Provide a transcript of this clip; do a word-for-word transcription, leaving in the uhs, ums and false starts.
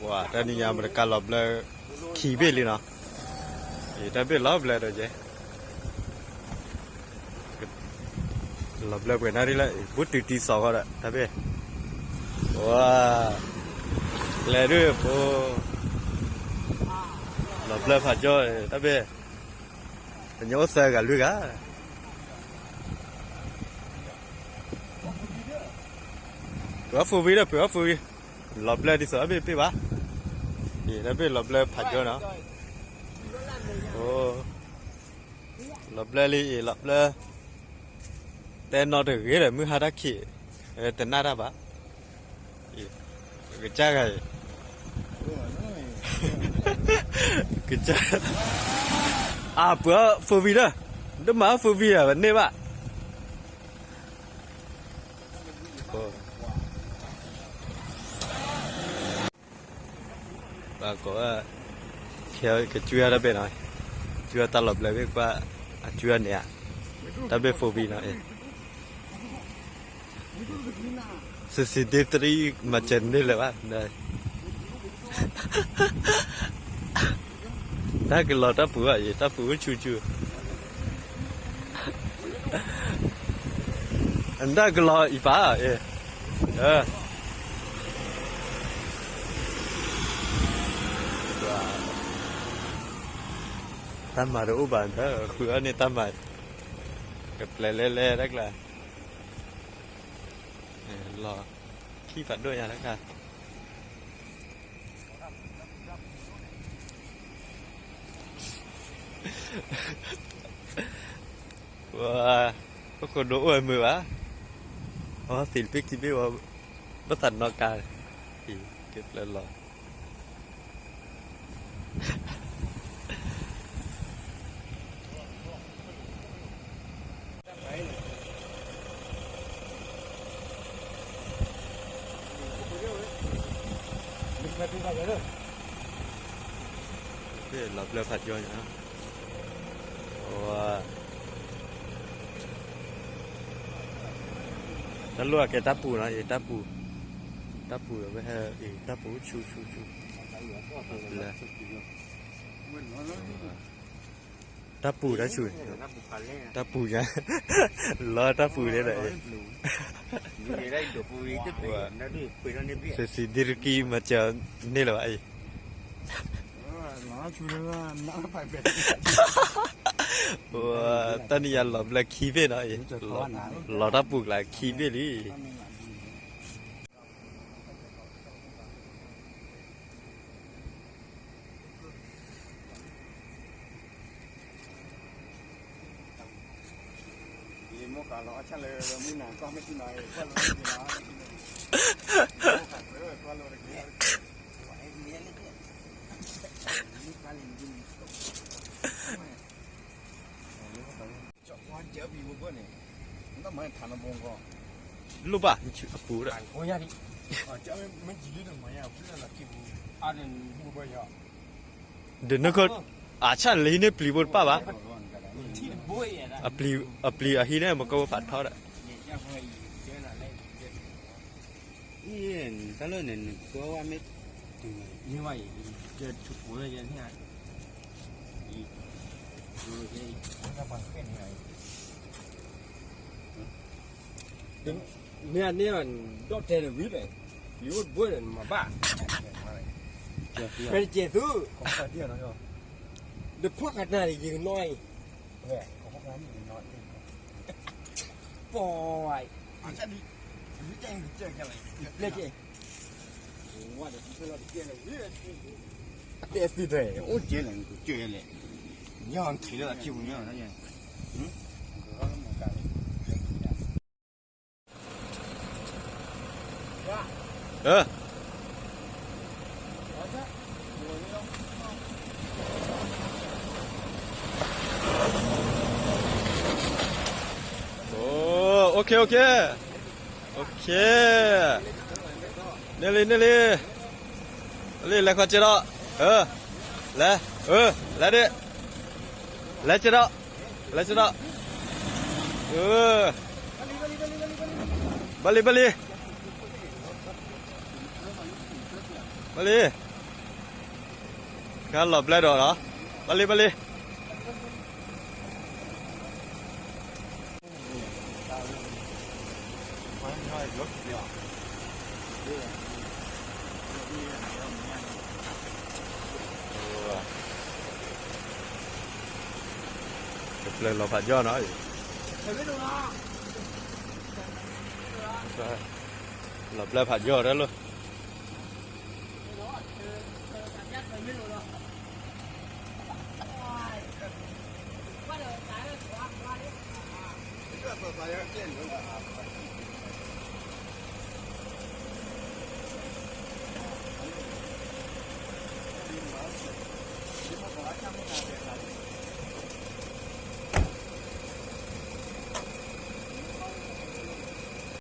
ဝါ တၢ်နံၣ်ညါ မတကါလီၤဘျၢခံဘ့ၣ်လံနီၤ. အံၤ တၢ်ဘ့ၣ်လီၤဘျၢဒီးယဲ လီၤဘျၢပှဲၤ နၣ်ရံၣ်လၢ ဘူးတုၤတံစီၤဃီဒီး တၢ်ဘ့ၣ် ဝါ လဲၤဒုးဖိ လီၤဘျၢဖးကၠီ တၢ်ဘ့ၣ် တညီအိၣ်သၢဂၤလွံၢ်ဂၤ ပှၤ four wheel ဒီး ပှၤ four wheel လီၤဘျၢဒ်သိး အဘ့ၣ်ပ့ၢ်ဘၣ်. အံၤ တၢ်ဘ့ၣ်လီၤဘျၢဖးကၠီနီၤ. အိ လီၤဘျၢလံအံၤ လီၤဘျၢ တဲနီတဂ့ၤဒီး မုၢ်ဟါတၢ်ခံး တနၢ်တၢ်ဘၣ်. အံၤ ကစၢ်ဂၤအံၤ ကစၢ် အါ ပှၤ four wheel ဒီး ဒ်မၤ four wheel န့ၣ်ဘၣ်. ဘၣ်ကိး ခဲကကွၢ်တၢ်ဘ့ၣ်နီၤ, ကွၢ်တၢ်လီၤဘျၢဘ့ၣ်ကွၢ် အကွၢ်န့ၣ်ဧါ, တၢ်ဘ့ၣ် four wheel နီၤ, အ့ စစံဒ့တရံး မၤစၢၤန့ၢ်လၢၤဘၣ်, တၢ်ကလီၤတၢ်ပူၤဘၣ်အံၤ တၢ်ပူၤဆူၣ်ဆူၣ် အတၢ်ကလီၤအံၤပၢ်, အ့ တၢ်မၤတအိၣ်ဘၣ်ဒီး ဃုအီၣ်န့ၢ်တၢ်မၤ, ကပျဲလဲၤလဲၤတၢ်ကျါ, လီၤခံဖးဒိၣ်ညါတၢ်ကျါ. ဝါ, ပခိၣ်ဒိၣ်အိၣ်ဝဲမုာ်ဘၣ်, အီသံးတဘ့ၣ်ခံဘ့ၣ်ဝဲ, ဘၣ်သးနီၢ်ကါ, က့ၤပျဲလီၤ. လီၤဘျၢဖးကၠီညါ, ဝါ, တၢ်လိၣ်အကဲတၢ်ပူၤနီၤ, အ့ တၢ်ပူၤ, တၢ်ပူၤဝဲဟဲ, အ့ တၢ်ပူၤဆူၣ်ဆူၣ်ဆူၣ်, လၢ တၢ်ပူၤတၢ်ဆူၣ်, တၢ်ပူၤညါ, လီၤတၢ်ပူၤန့ၣ်ဒီး, စစံဒ့တရံး မၤစၢၤန့ၢ်လၢၤဘၣ်အံၤ, တၢ်နံၣ်ညါလီၤဘျၢခံဘ့ၣ်နီၤ, လီၤတၢ်ပူၤကျါခံဘ့ၣ်လံ. လိၣ်ဘၣ် အပူၤဒီး, ဒီးနခိၣ်, အဆၣ်လၢဟံးန့ၢ်ပျံၤဘိတပၣ်ဘၣ်, အပျံၤအဟံးန့ၢ်မကဘၣ်ဖးထီဒီး, တၢ်လၢန့ၣ် နကွၢ်ဝဲမ့ၢ်တုၤန့ၣ်, မ့ၢ်ဝဲအံၤ, ကဲထူပူၤလၢယဲန့ၣ်, မ့ၢ်အန့ၣ်ဒီးတဲတဝံၤပဲ, ယအိၣ်တဘိဒီးနမၤဘၣ်, ဖဲတကဲသု, ဒီးဖီၣ်ခါတနၤန့ၣ် ယကနီၣ်အံၤ, ပီၤဝဲ, ပျဲက့ၤ, တဲသုတၢ် အိၣ်ကဲလဲၣ် ကစၢၢ်လဲၣ်, ညီထံၣ်လၢအခံပူၤညီ, အ အိ OK OK OK, န့ၢ်လံ န့ၢ်လံ, လံ လဲၤခွါစဲဒီး, အ လဲၤ, အ လဲၤဒ့ၣ်, လဲၤစဲဒီး, လဲၤစဲဒီး, အ ဘၣ်လံ ဘၣ်လံ, ဘၣ်လံ. ကဲ လီၤပျဲဒီးလီၤ. ဘၣ်လံ ဘၣ်လံ. ကပျဲလီၤဖးယီၢ်နီၤ. လီၤပျဲဖးယီၢ်ဒၣ်လီၤ. ပှၤ